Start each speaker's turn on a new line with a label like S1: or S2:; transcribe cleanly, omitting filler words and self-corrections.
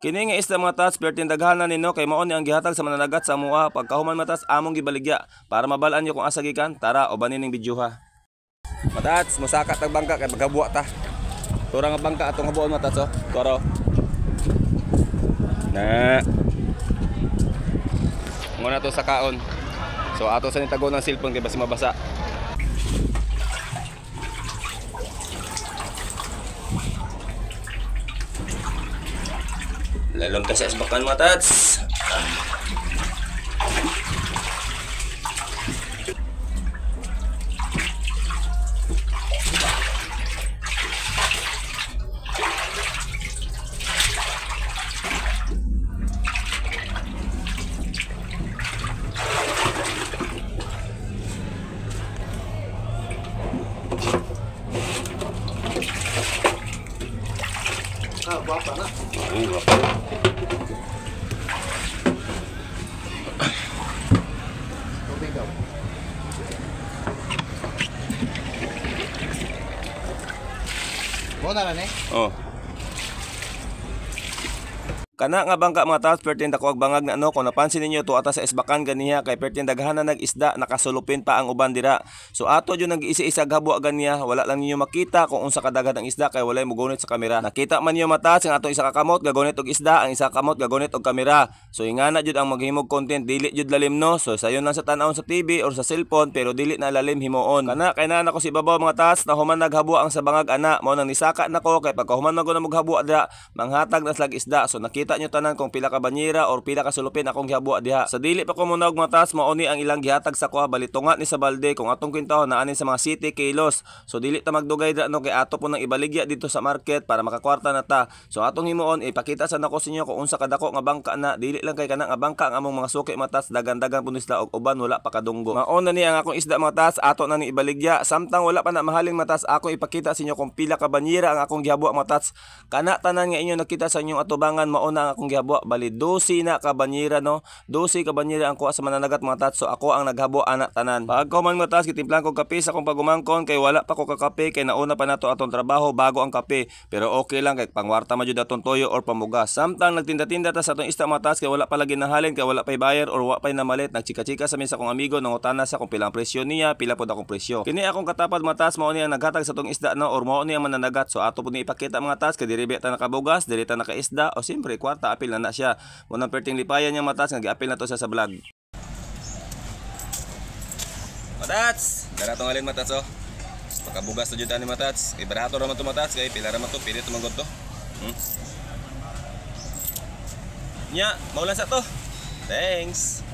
S1: Kini nga isda mga tats, perting daghanan nino kay mao ni ang gihatag sa mananagat sa amoa. Pagkahuman mga tats, among gibaligya para mabal-an niyo kung asa gikan. Tara, ubanin ning video ha. Matats, musaka tag bangka kay maghabuwa ta. Tura nga bangka atong habuon mga tats oh. Toro. Na. Muna to sa kaon. So ato sa nitago ng cellphone kay basi mabasa. Lalong ta sa isbakan mga tats.
S2: Ah, guwapa na.
S1: Ay, guwapa.
S2: Tubig daw. Mo na lang eh.
S1: Oh. Kana nga bangka mga tats, pertin dako og bangag na ano, kung napansin ninyo tuwa ta sa isbakan ganiha kay pertin daghanan nag isda, nakasulupin pa ang uban dira. So ato jud nag-isa-isa ghabwa ganiha, wala lang ninyo makita kung unsa kadaghan ang isda kay walay mogunit sa kamera. Nakita man niyo mga tats ang atong isa ka kamot gagunit og isda, ang isa ka kamot gagunit og kamera. So ingana jud ang maghimog content, dili jud lalim no. So sayon lang sa tan-awon sa TV or sa cellphone pero dili na lalim himuon. Kana kay naa nako sa ibabaw mga tats, nahuman naghabwa ang sa bangag ana, mao nang nisaka nako kay pagkahuman man ko na moghabwa dira, manghatag na slag isda. So nakita nyo tanan kung pila ka banyera or pila ka sulupin akong gihabwa diha. Sa dili pa ko munaog mga tats, mao ni ang ilang gihatag sa kuha, balitunga ni sa balde kung atong kwentahon naa ni sa mga city kilos. So dili ta magdugay dira no kay ato po nang ibaligya dito sa market para makakwarta na ta. So atong himuon ipakita sa nako sa inyo kung unsa kadako nga bangka na, dili lang kay kana nga bangka ang among mga suki mga tats, dagan-dagan pud sila og uban wala pa kadunggo. Mao na ni ang akong isda mga tats, ato na ni ibaligya. Samtang wala pa na mahalin mga tats, ako ipakita sa inyo kung pila ka banyera ang akong gihabwa mga tats. Kana tanan nga inyo nakita sa inyong atubangan mao na ang akong gihabwa, bali 12 na ka banyera no. 12 ka banyera ang kuha sa mananagat mga tats. So ako ang naghabwa ana tanan. Pagkahuman mga tats, gitimplan ko kape sa akong pagumangkon kay wala pa ko kakape kay nauna pa nato atong trabaho bago ang kape. Pero okay lang kay pangwarta man jud atong toyo or pamugas. Samtang nagtinda-tinda ta sa atong isda mga tats kay wala pa lagi nahalin kay wala pay buyer or wa pay namalit, nagchika-chika sa min sa akong amigo, nangutana sa kung pilang presyo niya, pila pod akong presyo. Kini akong katapad mga tats, mao ni ang naghatag sa atong isda no or mao ni ang mananagat. So ato pud ni ipakita mga tats kay diri ta nakabugas, diri ta nakaisda o siyempre kwarta apil na na siya. Munang perting lipayan niya matas nga giapil na to siya sa vlog. Matats, dara tong alin matats oh. Makabugas na jud ani matats. Kay barato ra man to matats kay pila ra man to, pili to manggod to. Nya, maulan sa to. Thanks.